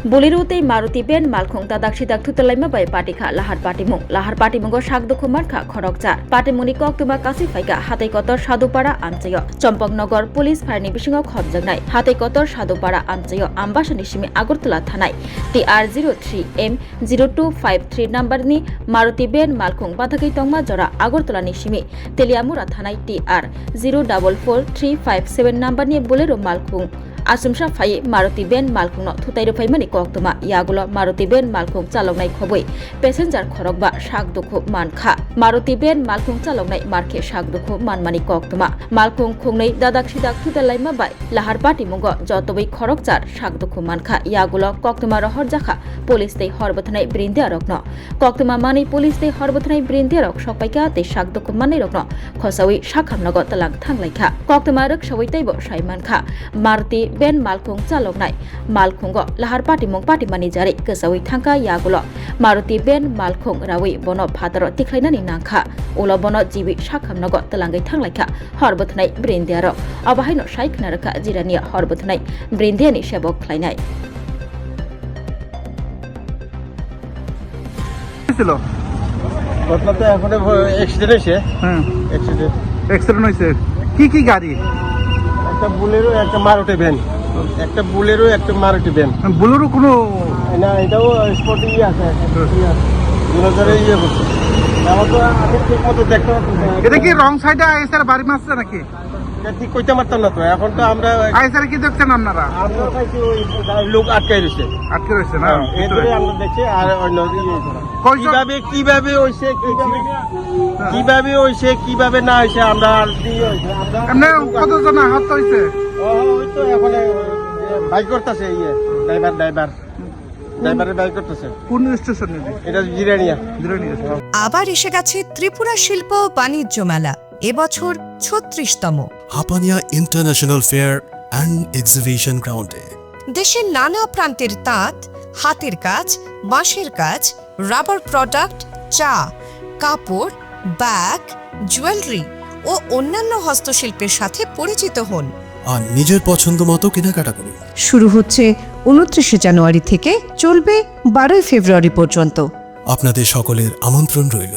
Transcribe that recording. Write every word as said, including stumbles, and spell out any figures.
Bolero tei Maruti van malkhung dadak sidak thutalaima bai patikha lahar patimung. Lahar patimungo sak dukhu mankha khoroksa. Patimungni koktwma kasui phaikha Hatai Kotor Sadupara amchaio. Chompoknogor police pharni bisingo khopjaknai Hatai Kotor Sadupara amchaio Ambasani simi Agartala thanai T R zero three M zero two five three number ni Maruti van malkhung bathagwi tongma jora Agartala ni simi Teliamura thanai T R zero double four three five seven number ni Bolero malkhung asumsa phai Maruti van malkhung no thutai rwphaimani koktwma yagulo Maruti van malkhung chaloknai khobwi passenger khorokba sak dukhu mankha. Maruti van malkhung chaloknai markhe sak dukhu manmani koktwma. Malkhung khungnwi dadak sidak thutai laima bai lahar patimungo jotobwi khoroksa sak dukhu mankha yagulo koktwma rohorjakha police tei hor bwthanai brindiarokno. Koktwma manwi police tei hor bwthanai brindiarok sokpaikha tei sak dukhu manwirokno khosaui sakhamnogo twlang thanglaikha. Koktwma rwksaui teibo sai mankha Maruti van malkhung chaloknai malkhungo lahar patimung patimani jari kwsaui thangkha yagulo Maruti van malkhung raui bono phataro tikhlainani nangkha. Ulo bono jiwi sakhamnogo twlangwi thanglaikha hor bwthanai brindiarok. Obo haino sai khna rwkha Jirania hor bwthanai brindiani sebok khlainai. ছিল? ঘটনা তো এখন অ্যাক্সিডেন্ট হয়েছে। হ্যাঁ। Accident. Accident হয়েছে। কি কি গাড়ি? একটা বুলেরো, একটা মারুতি ভ্যান। একটা বুলেরো, একটা মারুতি ভ্যান। বুলেরো কোনো না, এটাও স্পোর্টিং আছে, একটা হুম। ইয়ে আছে। দুই হাজারে ইয়ে করছে। আমার তো আমি ঠিক মতো দেখতে পাচ্ছি না। এটা কি রং সাইডে আইএসআর বাড়ি মারছে নাকি? এটা ঠিক কইতে পারতাম না তো। এখন তো আমরা আইএসআর কি দেখছেন আপনারা? আমরা পাইছি ওই লোক আটকে রয়েছে। আটকে রয়েছে না? হ্যাঁ, ভিতরে? এর জন্য আমরা দেখছি আর অন্য ইয়ে করা। কয়জন? কিভাবে, কিভাবে হইছে, কিভাবে, হ্যাঁ। কিভাবে হইছে, কিভাবে না হইছে, আমরা আর কি হইছে, আমরা এমনি কতজন আহত হইছে? ও, ওই তো এখন বাইক করতেছে ইয়ে, ড্রাইভার, ড্রাইভার। ড্রাইভারে বাইক করতেছে। কোন স্টেশনে? এটা জিরানিয়া। জিরানিয়া। আবার এসে গেছে ত্রিপুরা শিল্প ও বাণিজ্য মেলা, এবছর ছত্রিশতম। Hapania international fair and exhibition গ্রাউন্ডে। দেশের নানা প্রান্তের তাঁত, হাতের কাজ, বাঁশের কাজ, রাবার প্রোডাক্ট, চা, কাপড়, ব্যাগ, জুয়েলারি ও অন্যান্য হস্তশিল্পের সাথে পরিচিত হন। আর নিজের পছন্দ মতো কেনাকাটা করুন। শুরু হচ্ছে ঊনত্রিশে জানুয়ারি থেকে, চলবে বারোই ফেব্রুয়ারি পর্যন্ত। আপনাদের সকলের আমন্ত্রণ রইল।